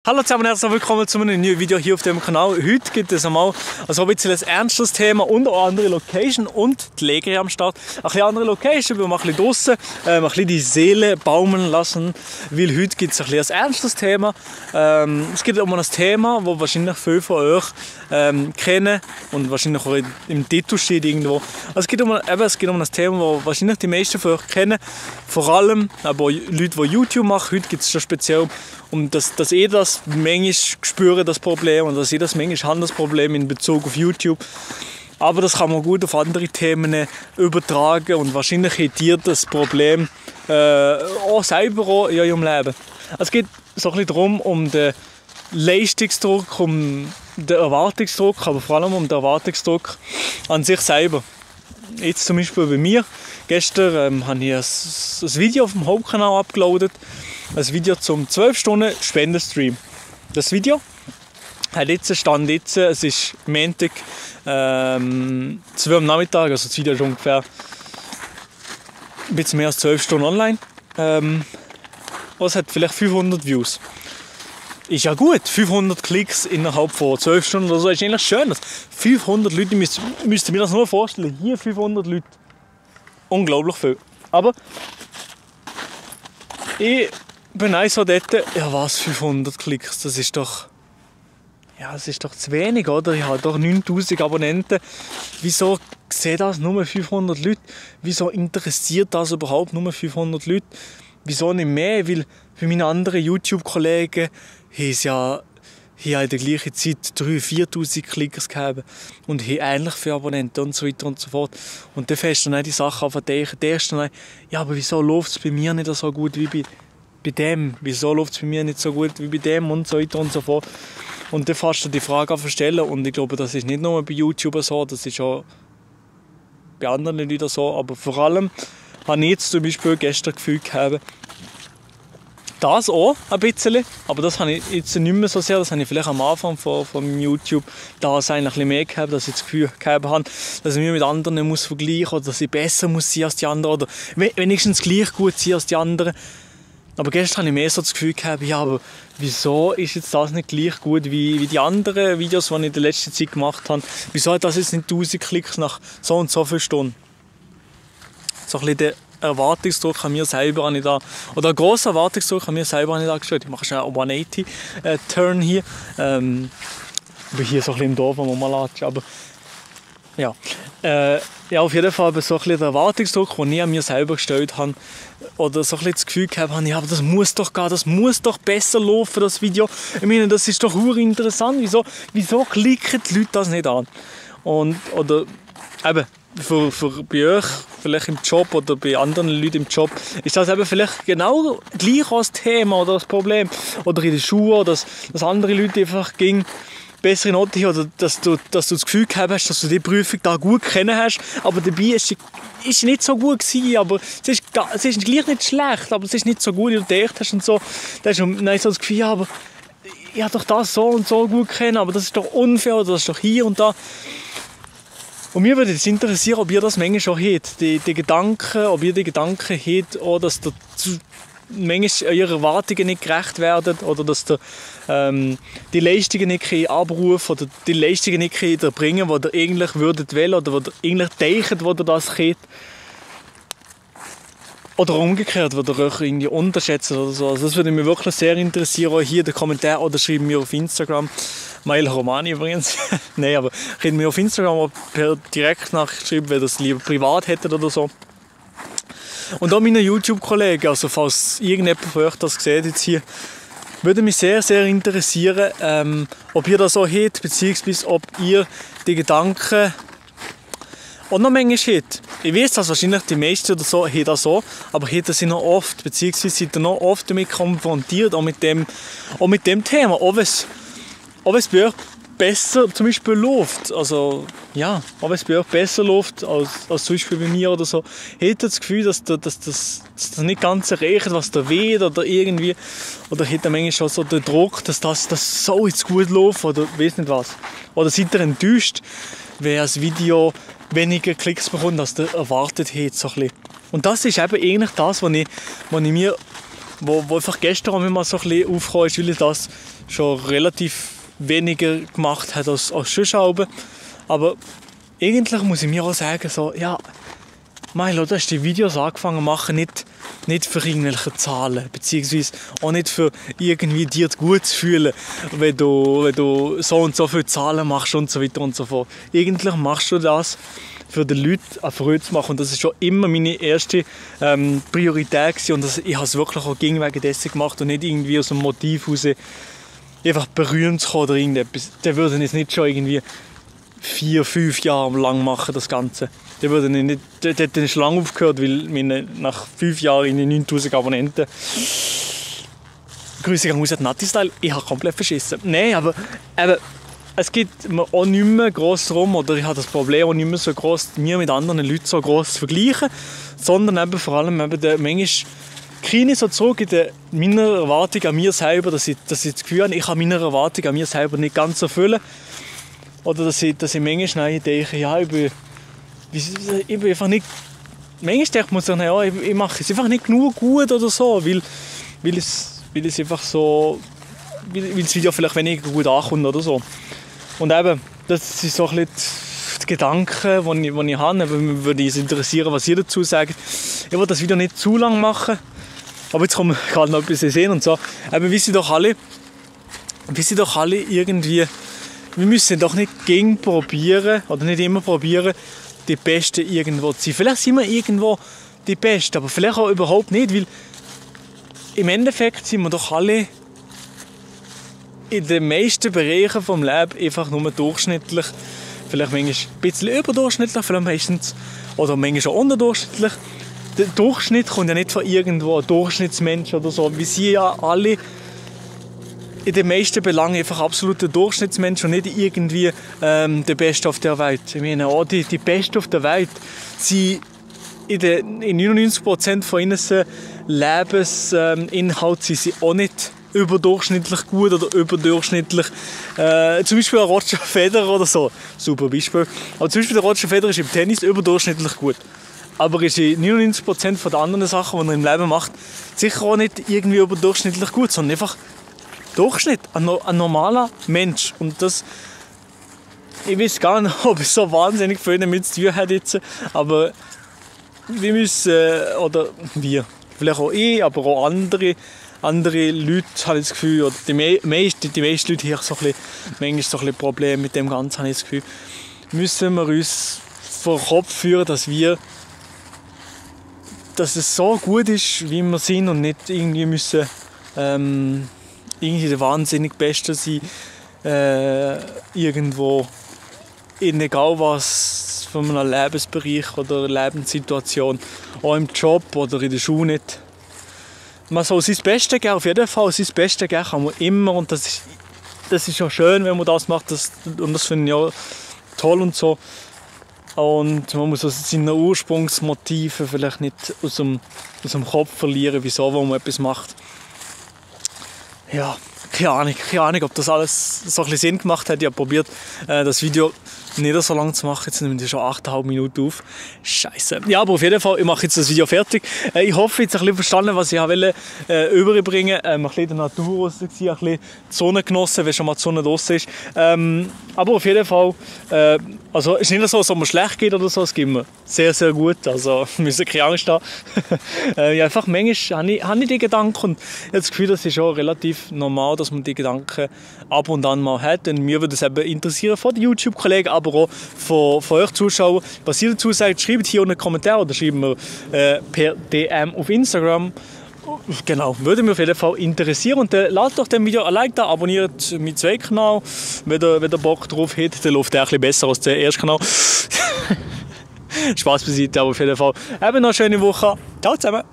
Hallo zusammen und herzlich willkommen zu einem neuen Video hier auf dem Kanal. Heute gibt es einmal also ein bisschen ein ernstes Thema und eine andere Location und die Lega am Start. Ein bisschen andere Location, wir machen ein bisschen draussen, ein bisschen die Seele baumeln lassen, weil heute gibt es ein bisschen ein ernstes Thema. Es geht um ein Thema, das wahrscheinlich viele von euch kennen und wahrscheinlich auch im Titel steht irgendwo. Also es geht um ein Thema, das wahrscheinlich die meisten von euch kennen, vor allem aber Leute, die YouTube machen. Heute geht es schon speziell um dass ich das manchmal spüre, das Problem, und dass ich das manchmal habe, das Problem in Bezug auf YouTube. Aber das kann man gut auf andere Themen übertragen und wahrscheinlich habt ihr das Problem auch selber in eurem Leben. Es geht so ein bisschen darum, um den Leistungsdruck, um den Erwartungsdruck, aber vor allem um den Erwartungsdruck an sich selber. Jetzt zum Beispiel bei mir. Gestern habe ich ein Video auf dem Hauptkanal abgeladen. Ein Video zum 12 Stunden Spendenstream. Das Video hat jetzt, es ist Montag, 2 am Nachmittag, also das Video ist ungefähr ein bisschen mehr als 12 Stunden online. Es hat vielleicht 500 Views. Ist ja gut, 500 Klicks innerhalb von 12 Stunden oder so, ist eigentlich schön. 500 Leute, müsst mir das nur vorstellen, hier 500 Leute. Unglaublich viel. Aber ich bin auch so dort, ja was, 500 Klicks, das ist doch zu wenig, oder? Ich habe doch 9000 Abonnenten. Wieso sehen das nur 500 Leute? Wieso interessiert das überhaupt nur 500 Leute? Wieso nicht mehr? Weil für meine anderen YouTube-Kollegen haben es ja in der gleichen Zeit 3.000, 4.000 Klicks gegeben und haben ähnlich viele Abonnenten und so weiter und so fort. Und dann fängst du dann die Sachen an zu denken, ja, aber wieso läuft es bei mir nicht so gut wie bei dem? Wieso läuft es bei mir nicht so gut wie bei dem? Und so weiter und so fort. Und dann fängst du die Frage an zu stellen, und ich glaube, das ist nicht nur bei YouTubern so, das ist auch bei anderen Leuten so, aber vor allem habe ich jetzt zum Beispiel gestern Gefühl gehabt, das auch ein bisschen, aber das habe ich jetzt nicht mehr so sehr, das habe ich vielleicht am Anfang von YouTube da eigentlich ein bisschen mehr gehabt, dass ich das Gefühl gehabt habe, dass ich mich mit anderen muss vergleichen muss, oder dass ich besser muss sein als die anderen, oder wenigstens gleich gut sein als die anderen. Aber gestern habe ich mehr so das Gefühl gehabt, ja, aber wieso ist jetzt das nicht gleich gut wie die anderen Videos, die ich in der letzten Zeit gemacht habe? Wieso hat das jetzt nicht 1000 Klicks nach so und so vielen Stunden? So ein bisschen der Erwartungsdruck an mir selber habe ich da, oder einen grossen Erwartungsdruck an mir selber habe ich da gestellt. Ich mache schnell einen 180-Turn hier. Ich bin hier so ein bisschen im Dorf, wo man mal latscht, aber ja. Ja, auf jeden Fall so ein bisschen der Erwartungsdruck, den ich an mir selber gestellt habe, oder so ein bisschen das Gefühl gehabt habe, ja, aber das muss doch gehen, das muss doch besser laufen, das Video. Ich meine, das ist doch urinteressant. Wieso klicken die Leute das nicht an? Oder eben, für bei euch, vielleicht im Job oder bei anderen Leuten im Job, ist das eben vielleicht genau gleich als Thema oder das Problem. Oder in der Schule, dass andere Leute einfach bessere Noten haben, oder dass du das Gefühl gehabt hast, dass du die Prüfung da gut kennen hast, aber dabei ist sie nicht so gut gewesen, aber es ist gleich nicht schlecht, aber es ist nicht so gut, wie du gedacht hast und so. Da hast du dann so das Gefühl, ja, aber ich habe doch das so und so gut kennen, aber das ist doch unfair, oder das ist doch hier und da. Und mir würde es interessieren, ob ihr das manchmal schon habt, die Gedanken, ob ihr die Gedanken habt, auch, dass ihr manchmal euren Erwartungen nicht gerecht werden, oder dass ihr die Leistungen nicht abrufen oder die Leistungen nicht erbringen, die ihr eigentlich würdet wollen, oder wo ihr eigentlich denkt, wo ihr das könnt. Oder umgekehrt, wo ihr euch irgendwie unterschätzt oder so. Also das würde mich wirklich sehr interessieren, auch hier in den Kommentaren, oder schreibt mir auf Instagram. Mail Romani übrigens. Nein, aber könnt mir auf Instagram per Direktnachricht schreiben, wenn ihr das lieber privat hättet oder so. Und auch meine YouTube-Kollegen, also falls irgendjemand von euch das sieht jetzt hier, würde mich sehr, sehr interessieren, ob ihr das so habt, beziehungsweise ob ihr die Gedanken auch noch manchmal habt. Ich weiß, dass wahrscheinlich die meisten oder so haben das so, aber habt ihr sie noch oft, beziehungsweise seid ihr noch oft damit konfrontiert, auch mit dem Thema, auch wenn es bei euch besser zum Beispiel läuft, also ja, ob es bei euch besser läuft als zum Beispiel bei mir oder so, habt ihr das Gefühl, dass das nicht ganz erreicht, was ihr wollt, oder irgendwie, oder habt ihr manchmal schon so den Druck, dass das so jetzt gut läuft, oder weiss nicht was. Oder seid ihr enttäuscht, wenn ein Video weniger Klicks bekommt, als ihr erwartet habt, so ein bisschen. Und das ist eben eigentlich das, was ich mir wo einfach gestern auch mal so ein bisschen aufgekommen ist, weil ich das schon relativ weniger gemacht habe als schon. Aber eigentlich muss ich mir auch sagen, so, ja, Milo, du hast die Videos angefangen zu machen, nicht für irgendwelche Zahlen, beziehungsweise auch nicht für irgendwie dir gut zu fühlen, wenn du so und so viele Zahlen machst und so weiter und so fort. Eigentlich machst du das für die Leute eine Freude zu machen und das ist schon immer meine erste Priorität gewesen. Und ich habe es wirklich auch wegen dessen gemacht und nicht irgendwie aus dem Motiv heraus einfach berühmt zu kommen oder irgendetwas. Der würde ich nicht schon irgendwie 4-5 Jahre lang machen, das Ganze. Der hätte schon lange aufgehört, weil wir nach 5 Jahren in den 9000 Abonnenten Grüße gehen raus an Nati-Style. Ich habe komplett verschissen. Nein, aber eben, es geht mir auch nicht mehr gross darum, oder ich habe das Problem auch nicht mehr so gross, mir mit anderen Leuten so gross zu vergleichen, sondern eben vor allem eben manchmal kriege ich so zurück in meiner Erwartung an mir selber, dass ich das Gefühl habe, ich kann meine Erwartung an mir selber nicht ganz erfüllen. Oder dass ich manchmal denke, ja, ich bin einfach nicht... Manchmal denke ich mir, ja, ich mache es einfach nicht genug gut oder so, weil es einfach so... Weil das Video vielleicht weniger gut ankommt oder so. Und eben, das sind so ein bisschen die Gedanken, die ich habe. Mich würde es interessieren, was ihr dazu sagt. Ich will das Video nicht zu lang machen. Aber jetzt kommen wir gerade noch ein bisschen sehen und so. Aber wir sind doch alle irgendwie... Wir müssen doch nicht gegen probieren, oder nicht immer probieren, die Besten irgendwo zu sein. Vielleicht sind wir irgendwo die Besten, aber vielleicht auch überhaupt nicht, weil im Endeffekt sind wir doch alle in den meisten Bereichen des Lebens einfach nur durchschnittlich. Vielleicht manchmal ein bisschen überdurchschnittlich, vielleicht meistens, oder manchmal auch unterdurchschnittlich. Der Durchschnitt kommt ja nicht von irgendwo, ein Durchschnittsmensch oder so. Wir sind ja alle in den meisten Belangen einfach absoluter Durchschnittsmensch und nicht irgendwie der Beste auf der Welt. Ich meine, auch die Besten auf der Welt sind in 99% von ihren Lebensinhalt sind sie auch nicht überdurchschnittlich gut oder überdurchschnittlich. Zum Beispiel Roger Federer oder so. Super Beispiel. Aber zum Beispiel der Roger Federer ist im Tennis überdurchschnittlich gut. Aber ist in 99% von den anderen Sachen, die er im Leben macht, sicher auch nicht irgendwie überdurchschnittlich gut, sondern einfach Durchschnitt, ein normaler Mensch. Und das, ich weiß gar nicht, ob es so wahnsinnig viel damit zu tun hat jetzt, aber wir müssen, oder wir, vielleicht auch ich, aber auch andere Leute, habe ich das Gefühl, oder die meisten Leute hier so manchmal so ein bisschen Probleme mit dem Ganzen, habe ich das Gefühl, müssen wir uns vor den Kopf führen, dass es so gut ist, wie wir sind und nicht irgendwie müssen irgendwie der wahnsinnig Beste sein, irgendwo in egal was von einem Lebensbereich oder Lebenssituation, auch im Job oder in der Schule nicht. Man soll sein Bestes geben, auf jeden Fall. Sein Bestes geben kann man immer und das ist auch schön, wenn man das macht und das finde ich auch toll und so. Und man muss also seine Ursprungsmotive vielleicht nicht aus dem Kopf verlieren, wieso man etwas macht. Ja, keine Ahnung, ob das alles so ein bisschen Sinn gemacht hat. Ich habe probiert, das Video nicht so lang zu machen. Jetzt nehmen wir schon 8,5 Minuten auf. Scheiße. Ja, aber auf jeden Fall, ich mache jetzt das Video fertig. Ich hoffe, jetzt ein bisschen verstanden, was ich wollte überbringen. Ein bisschen in der Natur raus, ein bisschen die Sonne genossen, wenn schon mal die Sonne draussen ist. Aber auf jeden Fall, also es ist nicht so, dass es mir schlecht geht oder so, es geht mir sehr, sehr gut. Also wir müssen keine Angst haben. Ja, einfach manchmal habe ich die Gedanken und ich habe das Gefühl, das ist auch relativ normal, dass man die Gedanken ab und an mal hat. Und mir würde es eben interessieren von den YouTube-Kollegen, aber auch von euch Zuschauern, was ihr dazu sagt. Schreibt hier unten einen Kommentar oder schreibt mir per DM auf Instagram. Genau, würde mich auf jeden Fall interessieren. Und lasst doch dem Video ein Like da, abonniert meinen zweiten Kanal, wenn ihr Bock drauf habt. Der läuft auch ein bisschen besser als der erste Kanal. Spaß beiseite, aber auf jeden Fall. Eben noch eine schöne Woche. Ciao zusammen.